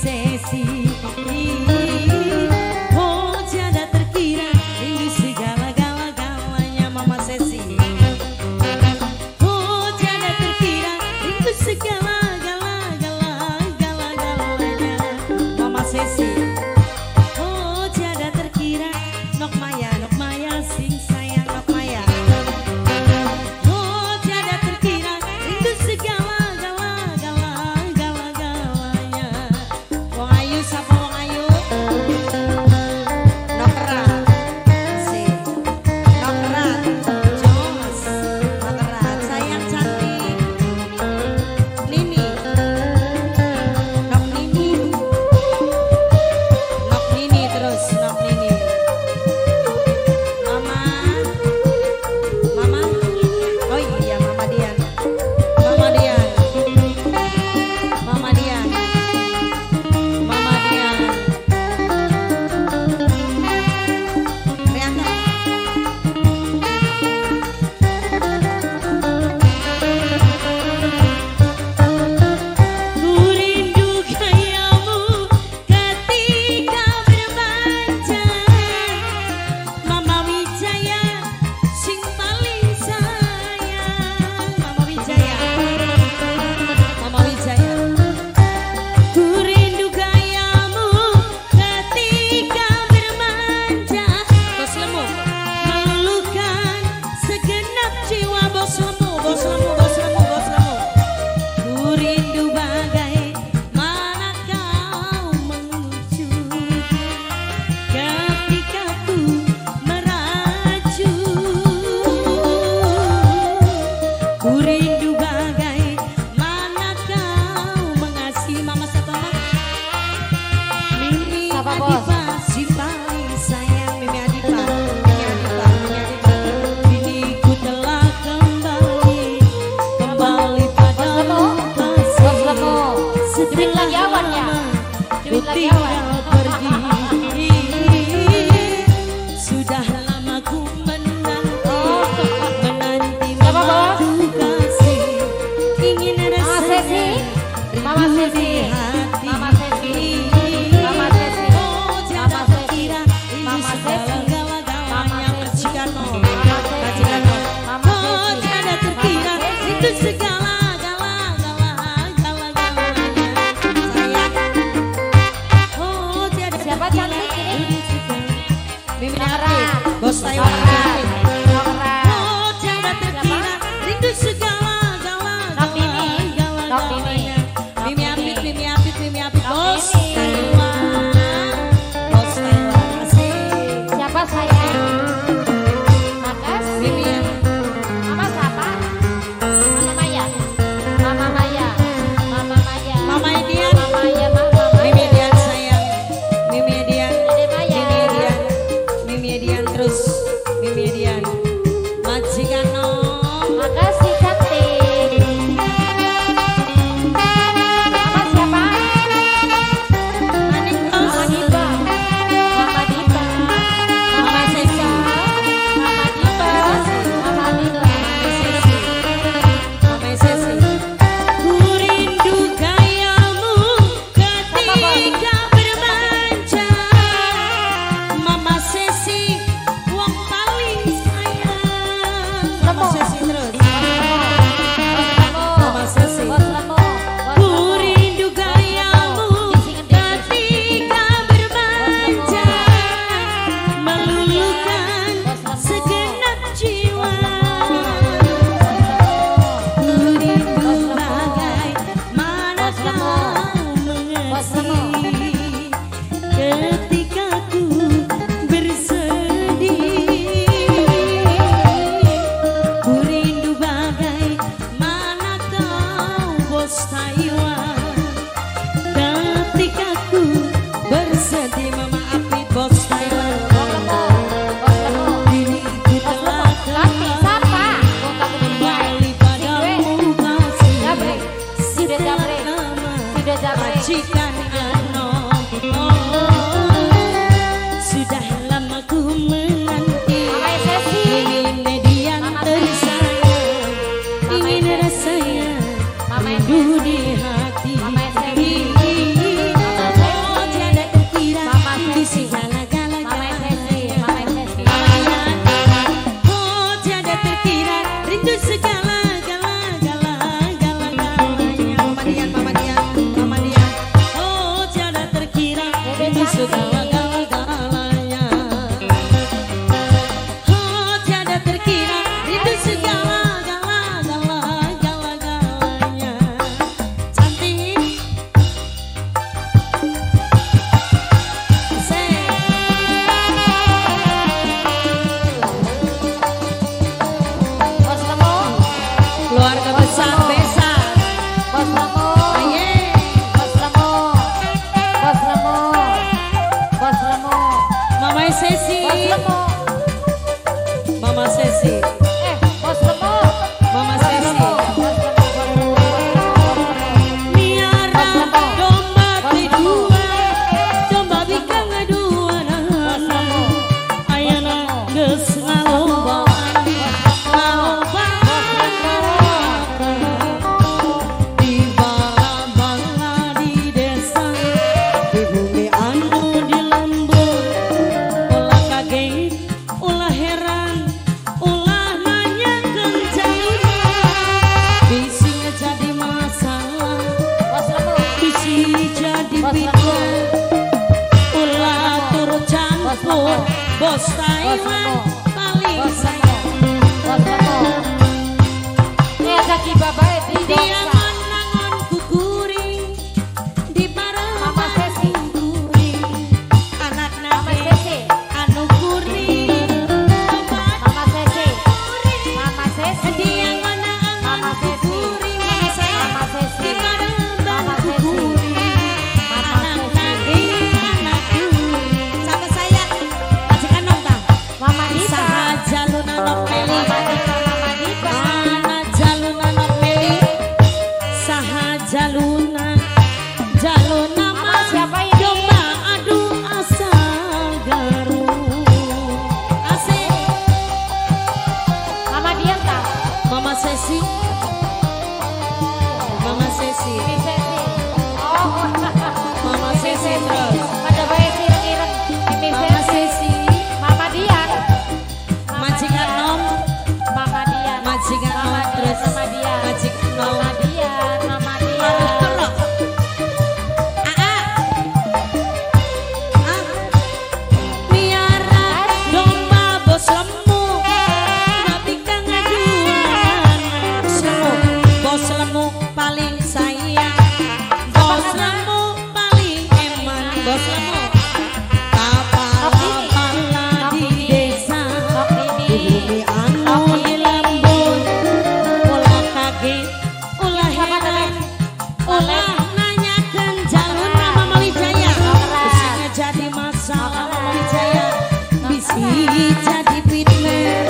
Sesi. Oh tiada terkira rindu segala-galanya Mama Sesi. Oh tiada terkira rindu segala-galanya Mama Sesi. Oh tiada terkira Nok Maya, Nok Maya sing sayang Nok Maya. Oh tiada terkira rindu segala-galanya. Wong ayu sapa wong ayu? Nokrat. Si. Nokrat. Jos. Nokrat. Sayang cantik. Nini. Nok Nini. Nok Nini terus Nok Nini. Mama. Mama. Oh iya Mama Dian. Mama Dian. Mama Dian. Mama Dian. Riana. Ku rindu gayamu ketika bermanja. Mama Wijaya sing paling sayang. Mama Wijaya. Mama Wijaya. Ku rindu gayamu ketika bermanja. Bos Lemu meluluhkan segenap jiwa. Bos Lemu, Bos Lemu, Bos Lemu, Bos Lemu. Ku rindu bagaimana kau mengucup ketika ku merajuk. Ku rindu bagaimana kau mengasihi. Mama siapa Mama? Mimi Siapa, Bos? Adipa si paling sayang. Mimi Adipa, Mimi Adipa, Mimi Adipa. Kini ku telah kembali, kembali padamu Bos kasih. Lemu. Jepit Setelah lagi awan ya? lama ku Jepit lagi awan. tinggal pergi. Sudah lama ku menanti, Oh. menanti Siapa, Bos? madu kasih. Ingin Mama rasanya Sesi. Mama rindu Sesi. di hati. Mama Sesi. Mama Sesi. Oh, tiada Mama Sesi. terkira rindu Mama Sesi. segala-galanya Mama Sesi. Majikanno. Mama Sesi. Majikanno. Mama Oh, Sesi. tiada terkira Mama Sesi. rindu segala-galanya sayang. Oh, tiada Siapa terkira cantik ini? rindu segala. Mimi Nokrat. Apit, Bos Taiwan Nokrat. Apit. Nokrat. Oh, tiada terkira rindu Nok Mimi. Nok Mimi. segala-galanya. Nok Mimi Apit, Mimi. Mimi Apit, Mimi Apit, Nok Bos Mimi. Taiwan. Bos Taiwan, asik. Siapa sayang? Makasih. Mimi ya. Mama siapa? Mama Maya. Mama Maya. Mama Maya. Mama Edian. Mama Maya, Mama Maya. Mimi Edian sayang. Mimi Edian. Dede Maya. Mimi Edian. Mimi Edian terus. Mimi Edian. Majikanno. Makasih cantik. Mama siapa? Maning Mama terus. Dipa. Mama Dipa. Mama Sesi. Mama Dipa. Mama Dipa. Sesi. Mama Sesi. Ku rindu gayamu ketika bermanja. Mama Sesi wong paling sayang. Mama Lemo. Sesi terus. Mama Mama Sesi. Ku rindu gayamu ketika bermanja, meluluhkan segenap jiwa. Ku rindu bagaimana kau mengasihi ketika ku bersedih. Ku rindu bagaimana kau Bos Taiwan ketika ku bersedih. Mama Apit Bos Taiwan. Kini ku telah kembali padamu kasih. Setelah lama majikan. Sesi. Bos Lemo. Mama Bos Sesi. Lemo. Bos Lemo. Bos Lemo. Miara Bos Lemo. Domba Bos teh Lemo. dua, domba bikang dua. Bos Lemo. Ayana geus ngalobaan, ngalobaan di bala-bala di desa, di bumi anu di lembur. Ulah kaget, ulah heran, ulah nanyakeun jaluna. Bisi jadi masalah, Bos Lemo. bisi jadi Bos Lemo. fitnah. Ulah turut campur, bos Taiwan paling Bos Lemo. sayang. Bos Lemo. Ini ada Ki Babae di Dia Dongsa. ngangon kukuring di Mama Sesi. kuring anak Mama nage Sesi. anu kuring. Mama Sesi. Mama Sesi. Dia ngangon Mama Sesi. kukuring, mama sayang, Mama Sesi. di paraban Mama Sesi. kukuring Mama anak Sesi. nage anak kuring. Siapa saya? Majikan nom tah? Mama Dipa. Saha jaluna nok meli? Mama Dipa. Mama Dipa. Mana jaluna nok meli? Saha jaluna? Jaluna Mama mah siapa ini? domba adu asal Garut. Asik. Mama Dian tak? Mama Sesi. Mama Sesi. Mimi Sesi. Oh. Mama Mimi Sesi Sesi. terus. Pada bae ireng-ireng. Mimi Mama Sesi. Sesi. Mama Dian. Mama Majikan Dian. nom. Mama Dian. Majikan nom Mama Dian. terus. Mama Dian. Majikan nom. Mama Dian. Mama Dian. Terus. Aa. Ah. Miara domba bos lemu, tapi kang ngaduan. Bos lemu, bos lemu paling sayang. Bos lemu paling eman. Bos lemu. Kapala-pala di desa, Nok di ini. bumi anu di lembur. Ulah kaget, ulah heran, ulah nanyakeun jaluna. Mama Wijaya. Bisinya jadi masalah Mama Wijaya, bisi jadi fitnah.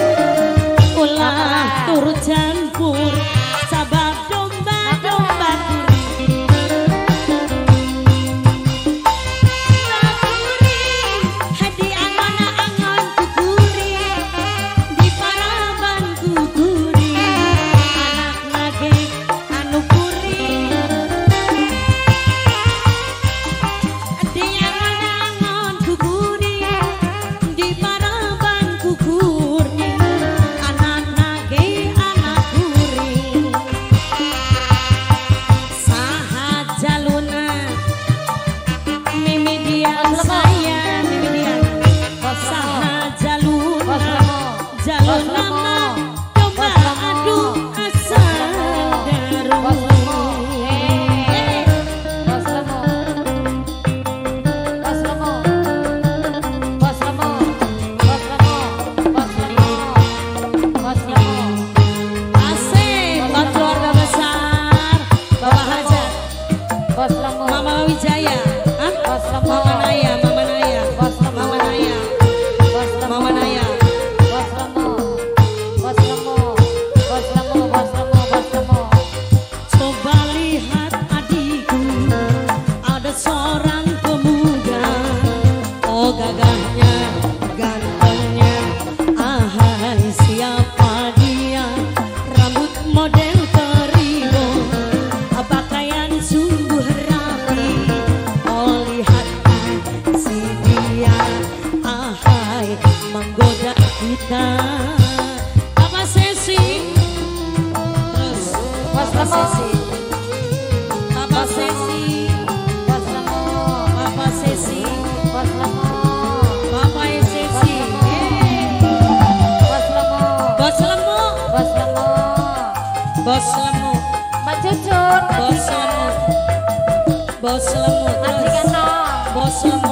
Ulah turut campur, sabab domba domba kuring. Kuring, hadi angona angon kukuring, di paraban kukuring, anak nage anu kuring. Di angon kukuring, di paraban kukuring, anak nage anak kuring. Saha jaluna? Mimi Dian Bos Lemo. sayang, Mimi Dian. Bos Lemo. Saha Bos jaluna? Lemo. Jaluna Bos Lemo. mah domba Bos Lemo. adu asal Garut. Bos Lemo. Bos Lemo. Bos Lemo. Bos Lemo. Bos Lemo. Bos Lemo. Bos Lemo. Asik, buat keluarga besar, Bapak Hajat, Bos Lemo. Mama Wijaya, hah? Bos Lemo. Mama Naya, Mama Naya, Bos Lemo. Mama Naya, Bos Lemo. Mama Naya. Bos Lemo. Bos Lemo. Bos Lemo. Bos Lemo. Bos Lemo. Coba lihat adikku, ada seorang pemuda. Oh gagahnya, gantengnya, ahai siapa dia? Rambut model terigo, pakaian sungguh rapi. Oh lihatlah si dia, ahai menggoda kita. Papa Sesi, terus Bos Papa Lemo. Sesi, Papa Sesi, Bos Lemo. Papa Sesi, Bos Lemo. Papa Sesi. Bos Lemo. Bos lemu, Bos Lemo. bos lemu, Mbak Cucun, bos majikan. lemu, bos lemu, terus Majikan nom. bos lemu.